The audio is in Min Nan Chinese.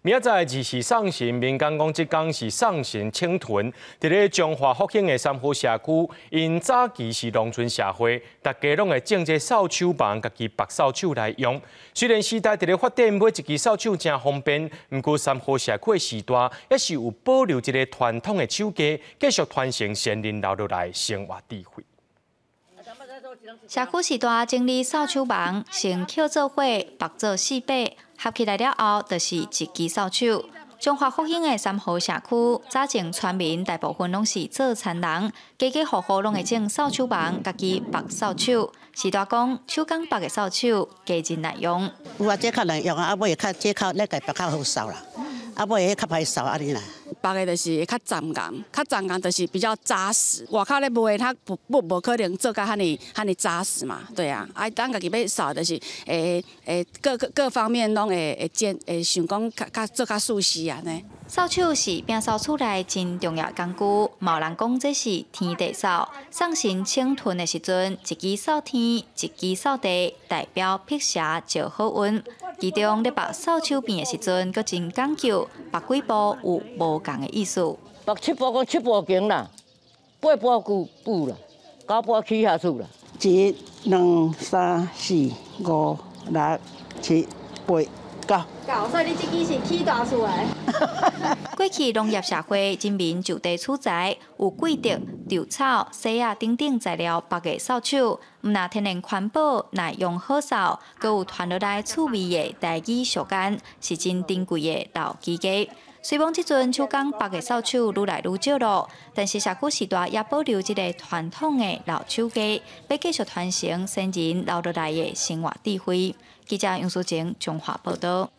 明仔載二是送神，民間講這工是送神請屯。佇咧彰化福興的三和社區，𪜶早期是農村社會，大家攏會種這掃帚網，家己縛掃帚來用。雖然時代佇咧發展，買一支掃帚誠方便，毋過三和社區的時代，猶是有保留這个傳統的手藝，繼續傳承先人留落來生活智慧。社區時代整理掃帚網，先抾做伙，縛做四塊，合起來了後，就是一支掃帚。彰化福興的三和社區，早前村民大部分攏是做田人，家家戶戶攏會種掃帚網，家己縛掃帚。時代講，手工縛的掃帚加真耐用。有啊，這較耐用啊，啊尾較這較那個縛較好掃啦，啊尾彼較歹掃按呢啦。縛的就是會較欉儢，較欉儢就是比較紮實。外口咧賣，它不不無可能做甲遐爾遐爾紮實嘛，對啊。啊，咱家己欲掃就是會會各個各方面攏會會見會想講較較做較舒適按呢。掃帚是摒掃厝內真重要工具，嘛有人講這是天地掃。送神請屯的時陣，一支掃天，一支掃地，代表辟邪招好運。其中咧縛掃帚辮的時陣，閣真講究，縛幾步有無仝的意思。縛七步講七步行啦，八步久步啦，九步起下厝啦。一、兩、三、四、五、六、七、八、九。九，所以你這支是起大厝的。過去農業社會，人民就地取材，有桂竹、稻草、箨仔等等材料縛的掃帚，毋但天然環保、耐用好掃，閣有傳落來趣味的台語俗諳，是真珍貴的老技藝。雖罔這陣手工縛的掃帚愈來愈少囉，但是社區時代也保留這个傳統的老手藝，欲繼續傳承先人留落來的生活智慧。記者楊淑靜彰化報導。